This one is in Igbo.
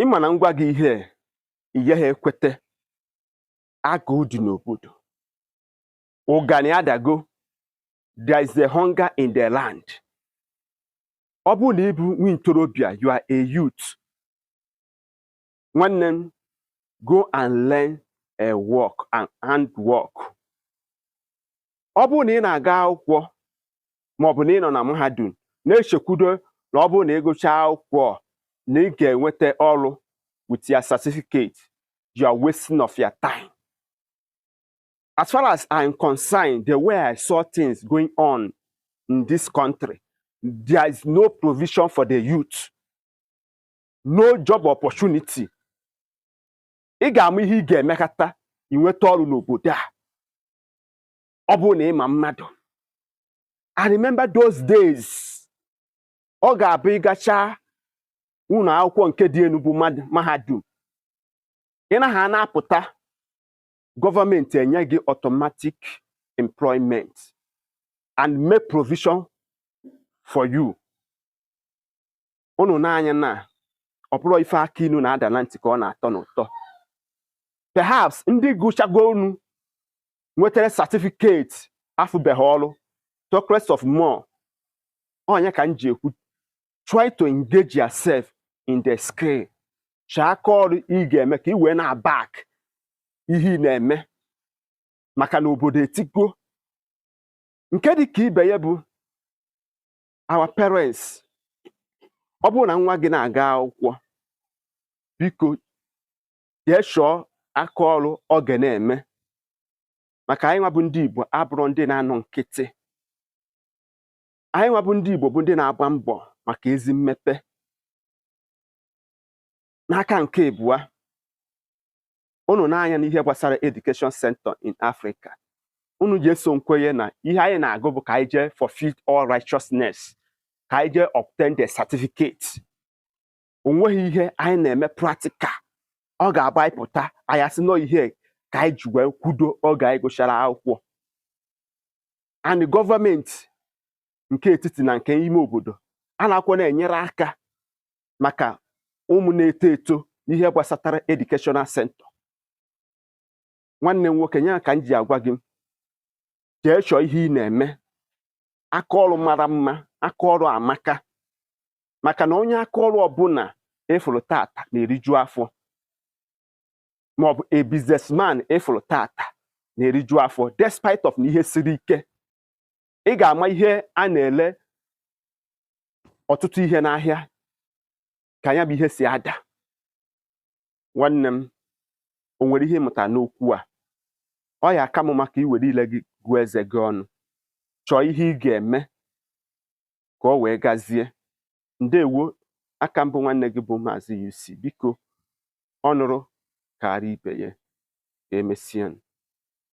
Ịma na ngwa gị ihe ị gaghị ekwete. Agụụ dị n'obodo, ụgani adago. There is a hunger in the land. Ọ bụrụ na ị bụ nwa ntorobịa, you are a youth, nwanne m, go and learn a work and hand work. Ọ bụrụ na ị na-aga akwụkwọ maọbụ na ị nọ na mahadum na-echekwudo na ọ bụrụ na ị gụchaa akwụkwọ na ị ga-enweta ọrụ with your certificate, you are wasting of your time. As far as I'm concerned, the way I saw things going on in this country, there is no provision for the youth, no job opportunity. Ị ga-ama ihe ị ga-emekata inweta ọrụ n'obodo a. Ọ bụrụ na ị ma mmadụ. I remember those days, ọ ga-abụ ịgacha ụlọ akwụkwọ nke dị elu bụ mahadum, ị na ha na-apụta, gọọmenti enye gị automatic employment and make provision for you. Unu n'anya na ọ bụrụ ife aka inu na-ada na ntị ka ọ na-atọ n'ụtọ. Perhaps ndị gụchago unu nwetara certificate afụbeghị ọrụ, talk less of more. Onye ka m ji ekwu, try to engage yourself in the skill. Chọọ aka ọrụ ị ga-eme ka ị wee na-abak ihe ị na-eme, maka na obodo etigo. Nke dị ka ibe ya bụ our parents, ọ bụrụ na nwa gị na-aga akwụkwọ, biko jee chọọ aka ọrụ ọ ga na-eme, maka anyị nwa bụ ndị Igbo abụrụ ndị na-anọ nkịtị. Anyị nwa bụ ndị Igbo bụ ndị na-agba mbọ maka ezi mmepe. N'aka nke ịbụa, unu na-anya n'ihe gbasara education sector in Africa, unu ji eso nkwenye na ihe anyị na-agụ bụ ka anyị jee fulfill all righteousness, ka anyị jee obtain the certificate. O nweghị ihe anyị na-eme practical. Ọ ga-abụ anyị pụta, anyị asị nọ ihe ka anyị ji wee kwudo oge anyị gụchara akwụkwọ. And gọọmenti nke etiti na nke ime obodo a na-akwa na-enyere aka maka ụmụ na-eto eto n'ihe gbasatara educational sector. Nwanne m nwoke, ya ka m ji agwa gị, jee chọọ ihe ị na-eme. Aka ọrụ mara mma, aka ọrụ amaka, maka na onye aka ọrụ ọbụla ịfụrụ tata na-eriju afọ, maọbụ a businessman ịfụrụ tata na-eriju afọ, despite of na ihe siri ike. Ị ga-ama ihe a na-ele ọtụtụ ihe n'ahịa ka ya bụ ihe si ada. Nwanne m, o nwere ihe ịmụta n'okwu a? Ọ ya aka m maka iwere ile gị gụọ eze gị ọnụ, chọọ ihe ị ga-eme ka ọ wee gazie. Ndewo. Aka mbụ, nwanne gị bụ Maazị UC. Biko, ọ nụrụ kara ibe ya. Ka emesịa.